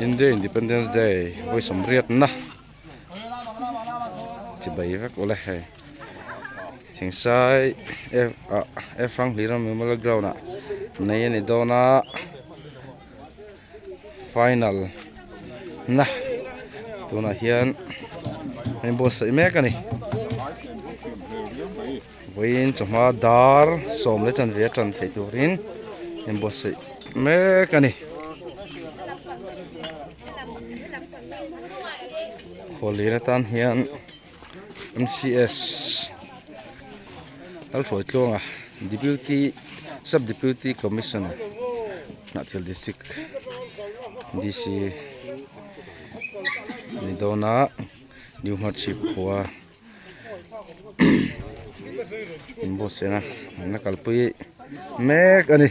India Independence Day vawi sawmriatna chibai vek ule hei Thingsai F ah F Hranghlira Memorial Ground ah nei a ni dawn a final na tunah hian a inbuatsaih mek a ni vawiin chawhma dar sawm leh chanve a tan theih turin inbuatsaih mek a ni khuallian atan hian M_C_S Lalhruaitluanga Deputy Sub Deputy Commissioner Hnahthial District D_C ni dawn a New Hmarchhip khua inbuatsaihna an la kalpui mek a ni.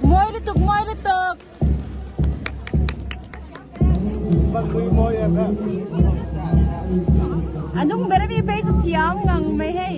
Mawi lutuk mawi lutuk. A nung ber ami phei chu thiam ngang mai hei.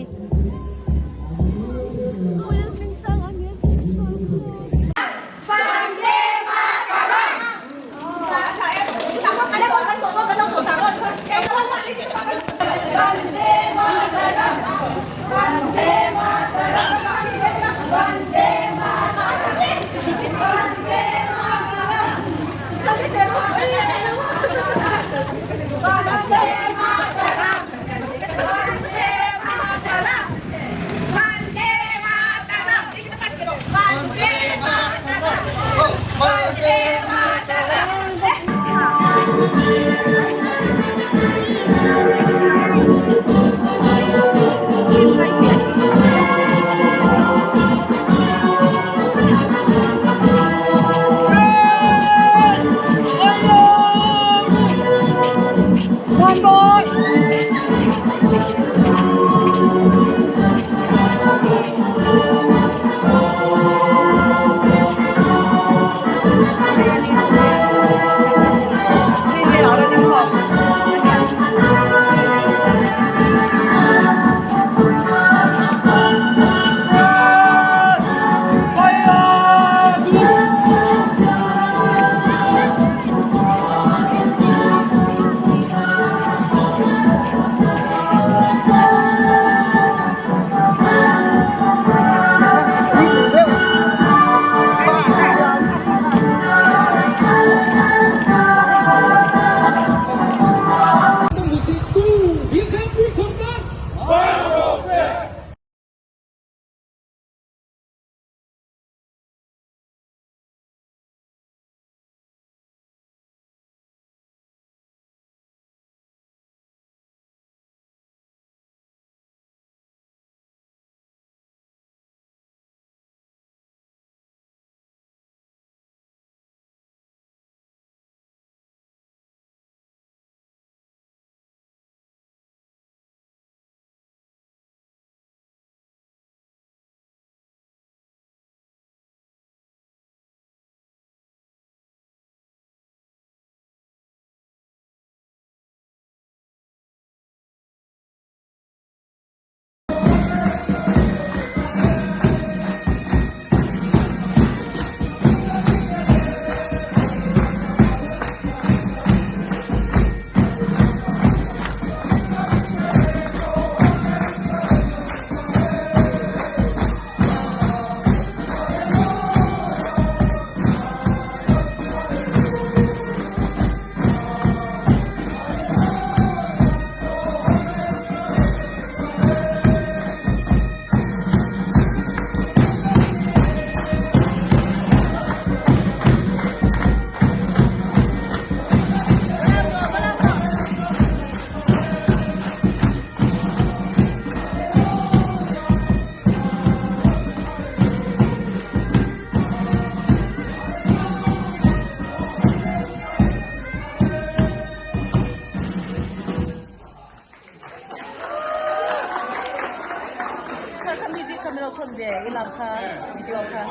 thawn ve i lam kha video kha.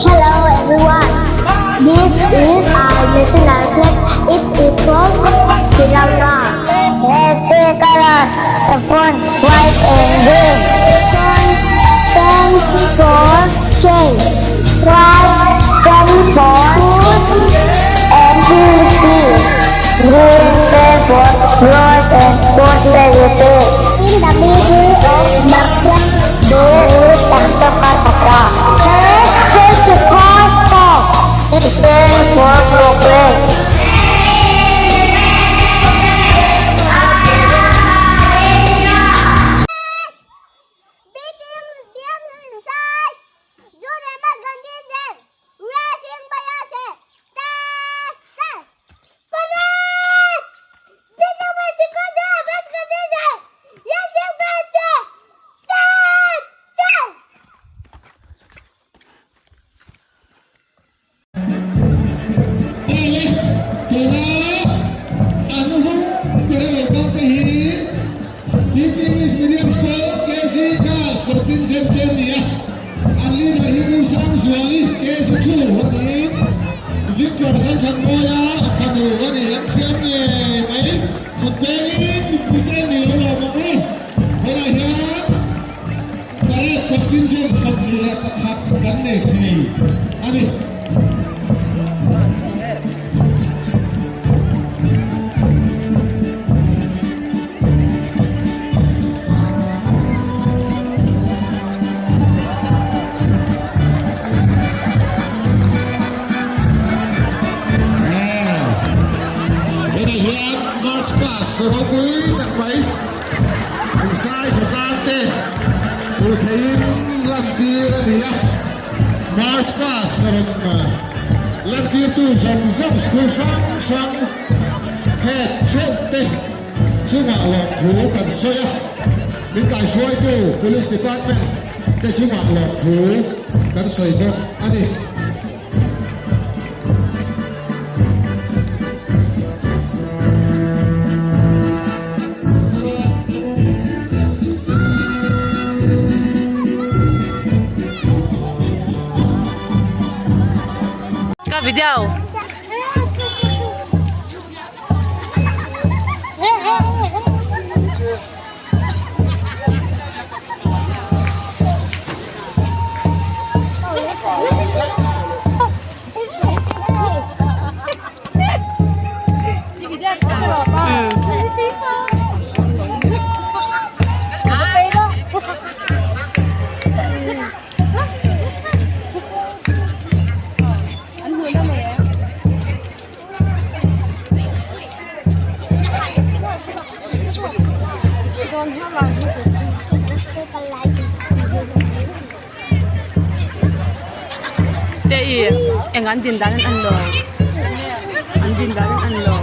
Hello everyone. This is our national flag. It is from Sri Lanka. Red three colors, saffron, white and green. Sun stands for change. White stands for food and beauty. Green stands for growth and prosperity. In the middle of the flag, there is Ashoka Chakra. H for It stands for progress. Aw le, tuna an hung ber a lo kal te hi Deep English Medium School KG Girls Contingent te an ni a, an leader hi U Sangzuali KG 2 a niin Victor Zothanmawia a fanu a ni, an thiam ngei mai. Kut pengin mipui te ni lo lawm ang u, tunah hian Parade contingent 21 kan nei thei a ni. March Past ropui tak mai Thingsai khawtlang te hmuh theihin lantir a ni a, March Past rawn lantirtu zawng zawng school hrang hrang head theuh te chungah lawmthu kan sawi a, min kaihruaitu Police Department te chungah lawmthu kan sawi bawk a ni. Ka video. Te i eng an din dan an an lo an din dan an an lo.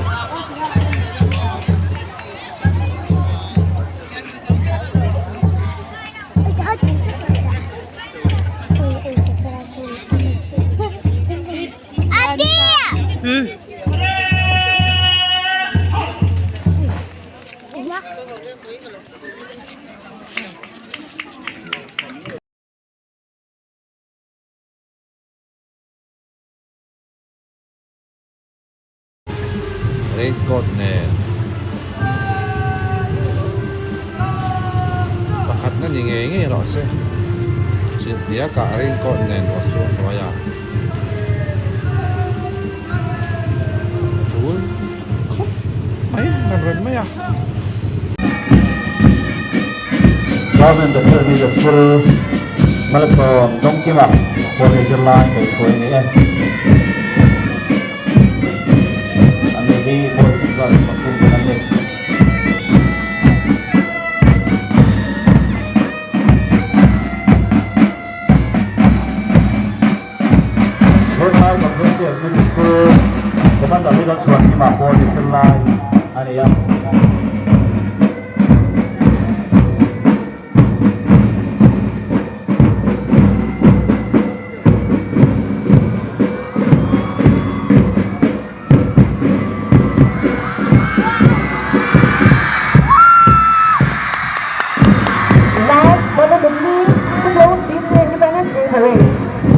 Raincoat nen pakhat na ni ngei ngei rawh se chhilhbiakah raincoat nen ruah sur hnuaiah tul khawp mai rem rem mai a. Government Bethel Middle School Malsawm Dawngkima Pawlni zirlai kaihhruai a ni e. Anni hi boys and girls pathum an ni. Venglai Comprehensive Middle School Commander hi Lalchhuankima Pawlni zirlai a ni a. Last but not the least, to close this year Independence Day parade,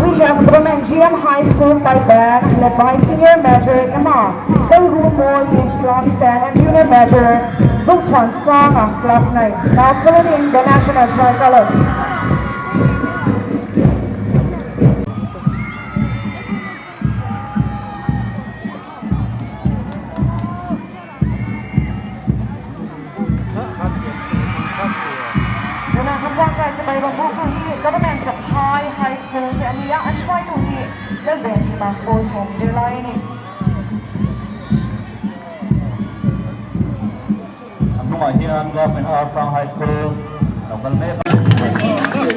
we have Government GM High School Taiban led by Senior Major Emma Lalrumoy, Class 10, and Junior Major Zongchuan Sanga, Class 9. Now saluting the national tricolor. Tuna kan buatsaih chibai rawn buk tu hi Government Saphai High School te a ni a, an hruaitu hi Lalvenhima Pawlsawm zirlai a ni. A hnungah hian Government Arfang High School lo kal mek a.